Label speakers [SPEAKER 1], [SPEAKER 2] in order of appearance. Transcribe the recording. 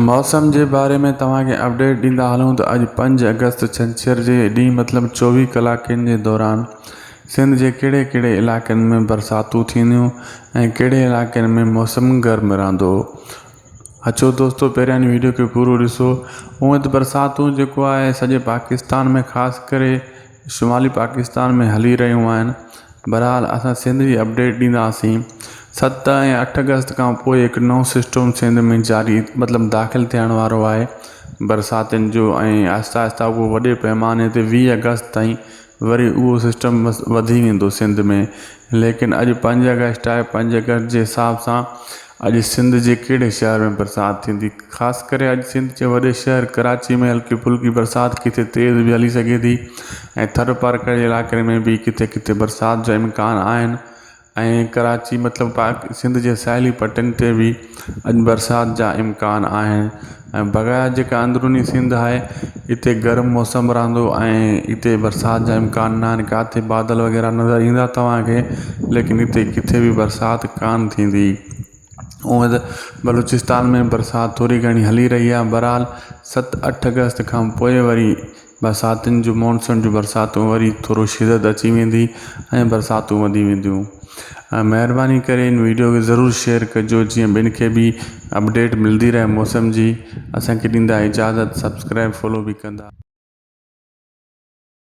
[SPEAKER 1] موسم جي باري ۾ توهان کي اپڊيٽ ڏيندا هلون ته اڄ پنج آگسٽ ڇنڇر جي ڏينهن مطلب 24 ڪلاڪن جي دوران سنڌ جي ڪهڙي ڪهڙي علائقن ۾ برساتون ٿينديون ۽ ڪهڙي علائقن ۾ موسم گرم رهندو. اچو دوستو پهريان ويڊيو کي پورو ڏسو. هونئن ته برساتون جيڪو آهي سڄي پاڪستان ۾ خاص ڪري شمالي پاڪستان ۾ هلي رهيون آهن. بهرحال اسان سنڌ جي اپڊيٽ ڏينداسين. 7 ۽ 8 آگسٽ کان پوء هڪ نئون سسٽم سنڌ ۾ جاري مطلب داخل ٿيڻ وارو آهي برساتن جو ۽ آهستي آهستي اهو وڏي پيماني تي 20 آگسٽ تائين وري اهو سسٽم وڌي ويندو سنڌ ۾ ليڪن اڄ 5 آگسٽ آهي 5 آگسٽ جي حساب سان اڄ سنڌ جي ڪهڙي شهر ۾ برسات ٿيندي؟ خاص ڪري اڄ سنڌ جي وڏي شهر ڪراچي ۾ هلڪي ڦلڪي برسات ڪٿي تيز به هلي سگهي ٿي ۽ ٿرپارڪر جي علائقن ۾ به ڪٿي ڪٿي برسات جا امڪان آهن ۽ ڪراچي مطلب پاڪ سنڌ جي ساحلي پٽن تي به اڄ برسات جا امڪان آهن ۽ بغير جيڪا اندروني سنڌ آهي اتي گرم موسم رهندو ۽ اتي برسات جا امڪان نه آهن ڪاٿي بادل وغيره نظر ايندا توهان کي ليڪن اتي ڪٿي به برسات ڪانه ٿيندي. هونئن ته بلوچستان ۾ برسات ٿوري گهڻي هلي رهي آهي بهرحال 7 8 آگسٽ کان پوء وري برساتن جون مونسون جون برساتون وري ٿورو شدت اچي ويندي ۽ برساتون وڌي وينديون ۽ مهرباني ڪري ان ويڊيو کي ضرور شيئر ڪجو جيئن ٻين کي به اپڊيٽ ملدي رهي موسم جي اسان کي ڏيندا اجازت سبسڪرائب فالو به ڪندا.